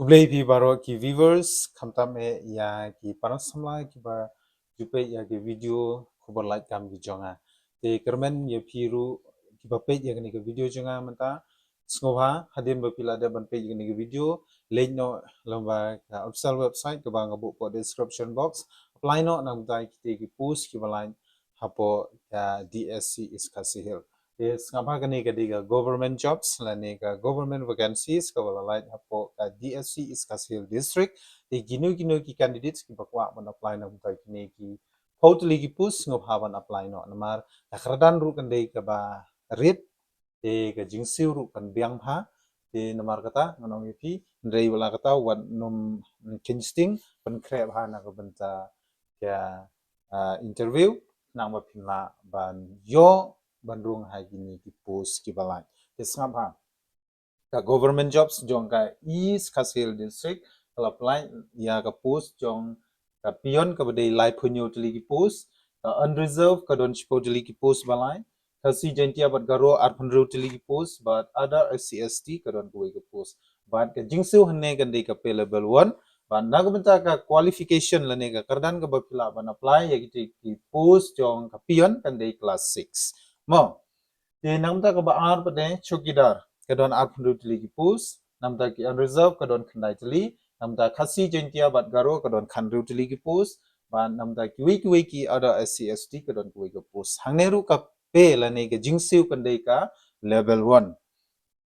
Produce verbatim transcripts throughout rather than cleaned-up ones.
Khublei phi baroh ki viewers, khamtam eh ïa ki para samla kiba ju peit ïa ki video khubor lait kam ki jong nga. Te kyrmen ïa phi ruh kiba peit ïa kane ka video jong nga mynta. Sngewbha hadien ba phi la dep ban peit ïa kane ka video, leit noh lyngba ka official website kaba nga buh hapoh description box. Apply noh na ka bynta kite ki post kiba lait hapoh ka D S C East Khasi Hills. Te sngap bha, kane ka dei ka government jobs lane ka government vacancies kaba la lait hapoh ka D S C East Khasi Hills District. Te kino kino ki candidates kiba kwah ban apply na ka bynta kine ki phew tylli ki post, sngap bha ban apply noh, namar ka kyrdan ruh kan dei kaba rit, te ka jingsiew ruh kan biang bha. Te namar kata ngan ong ïa phi, hynrei wat la kata wat nym kheiñ sting, pynkhreh bha na ka bynta ka, ah, interview, khnang ba phin lah ban ïoh ban rung ha kine ki post kiba lait. Te sngap bha, ka government jobs jong ka East Khasi Hills District ka la pynlait ïa ka post jong ka peon kaba dei laiphew hynñiew tylli ki post, ka unreserved ka don shiphew tylli ki post ba lait, Khasi, Jaintia bad Garo arphew hynriew tylli ki post, bad other S C S T ka don kawei ka post. Bad ka jingsiew hangne kan dei ka pay level one, bad na ka bynta ka qualification lane ka kyrdan kaba phi lah ban apply ïa kite ki post jong ka peon kan dei class six. Mo. Te na ka bynta kaba ar pat de chowkidar, ka don arphew hynriew tylli ki post, na ka bynta ki unreserved ka don khyndai tylli, na ka bynta Khasi, Jaintia bad Garo ka don khathynriew tylli ki post, bad na ka bynta kiwei kiwei ki other S C S T ka don kawei ka post. Hangne ruh ka pay lane ka jingsiew kan dei ka level one.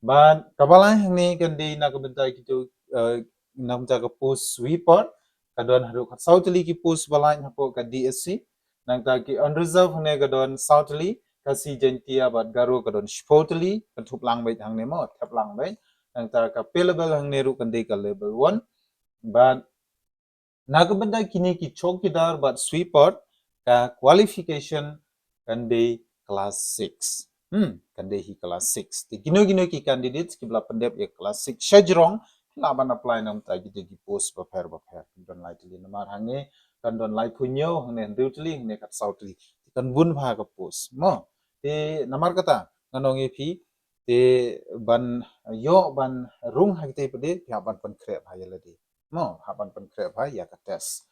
Bad kaba lai hangne kan dei na ka bynta kito, eh, na ka bynta ka post sweeper, ka don haduh khatsaw tylli ki post ba lait hapoh ka D S C. Na ka bynta ki unreserved hangne ka don saw tylli, Khasi, Jaintia bad Garo ka don shiphew tylli, kan thup lang beit hangne mo, thep lang beit. Na ka bynta ka pay level hangne ruh kan dei ka level one. Bad na ka bynta kine ki chowkidar bad sweeper, ka qualification kan dei class six. Hmm, kan dei hi class six. Te kino kino ki candidates kiba la pyndep ïa class six shajrong, lah ban apply na ka bynta kite ki post bapher bapher. Kan don lai tylli, namar hangne kan don laiphew hynñiew, hangne hynriew tylli, hangne khatsaw tylli. Te kan bun bha ka post mo. Te namar kata ngan ong ïa phi, te ban ïoh ban rung ha kite pat de, phi hap ban pynkhreh bha ïa lade. Mo, hap ban pynkhreh bha ïa ka test.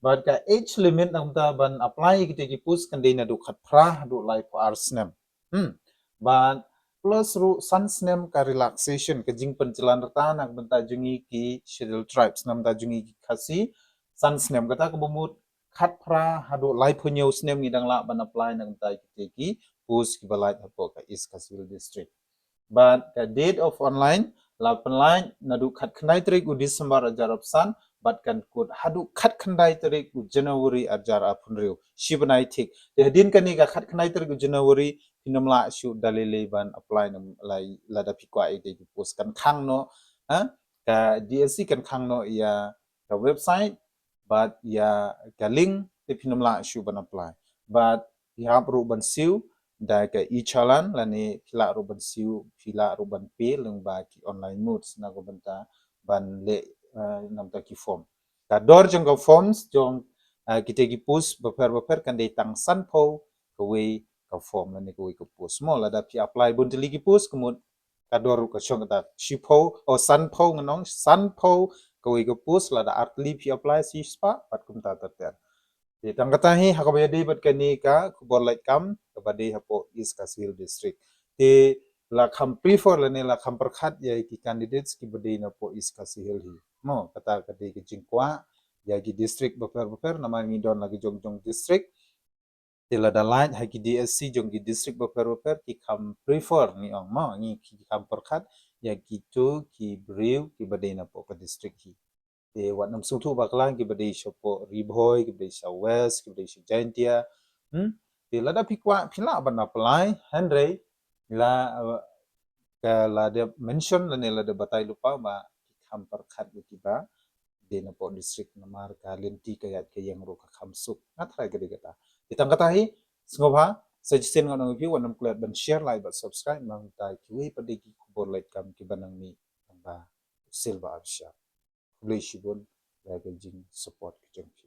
Bad ka age limit na ka bynta ban apply ïa kite ki post kan dei naduh khatphra haduh laiphew ar snem. Hmm. Bad plus ruh san snem ka relaxation, ka jingpynjlan rta na ka bynta jong ngi ki Scheduled Tribes, na ka bynta jong ngi ki Khasi, san snem. Kata kaba mut khatphra haduh laiphew hynñiew snem ngi dang lah ban apply na ka bynta kite ki post kiba lait hapoh ka East Khasi Hills District. Bad ka date of online la pynlait naduh khatkhyndai tarik u December arhajar arphew san, bad kan kut haduh khatkhyndai tarik u January arhajar arphew hynriew. Shi bnai thik. Te hadien kane ka khatkhyndai tarik u January, phin ym lah shuh da lei lei ban apply, namar lada phi kwah ïa kite ki post, kan khang noh, ha? Ka D S C kan khang noh ïa ka website bad ïa ka link, te phin ym lah shuh ban apply. Bad phi hap ruh ban siew da ka e-challan lane phi lah ruh ban siew, phi lah ruh ban pay lyngba ki online modes na ka bynta ban leh, eh, na ka bynta ki form. Ka dor jong ka forms jong, eh, kite ki post bapher bapher kan dei tang sanphew kawei ka form lane kawei ka post. Mo, lada phi apply bun tylli ki post, ka mut ka dor ruh ka shong kata, shiphew, oh, sanphew, ngan ong sanphew kawei ka post, lada ar tylli phi apply, shispah, bad kumta ter ter. Te tang kata hi, ha kaba ïadei bad kane ka khubor lait kam kaba dei hapoh East Khasi Hills District, te la kham prefer lane la kham pyrkhat ïa ki candidates kiba dei napoh East Khasi Hills hi. Mo, kata ka dei ka jingkwah ïa ki district bapher bapher, namar ngi don la ki jong jong district. Te lada lait ha ki D S C jong ki district bapher bapher, ki kham prefer, ngi ong mo, ngi, ki kham pyrkhat ïa kito ki briew kiba dei napoh ka district hi. Te wat nym sngewthuh bakla, kiba dei shapoh Ri Bhoi, kiba dei sha West, kiba dei sha Jaintia. Hmm? Te lada phi kwah, phi lah ban apply, hynrei la, uh, ka la dep mention lane la dep batai lypa ba ki kham pyrkhat ïa kiba dei napoh district, namar ka lynti ka ïaid ka ïeng ruh ka kham suk. Nga tharai ka dei kata. Te tang kata hi, sngewbha, sa shisien ngan ong ïa phi, wat nym klet ban share, like bad subscribe, namar kiwei pat de ki khubor lait kam kiban nang mih, nang ba u Silver Asia. Khublei shibun ïa ka jingsupport ka jong phi.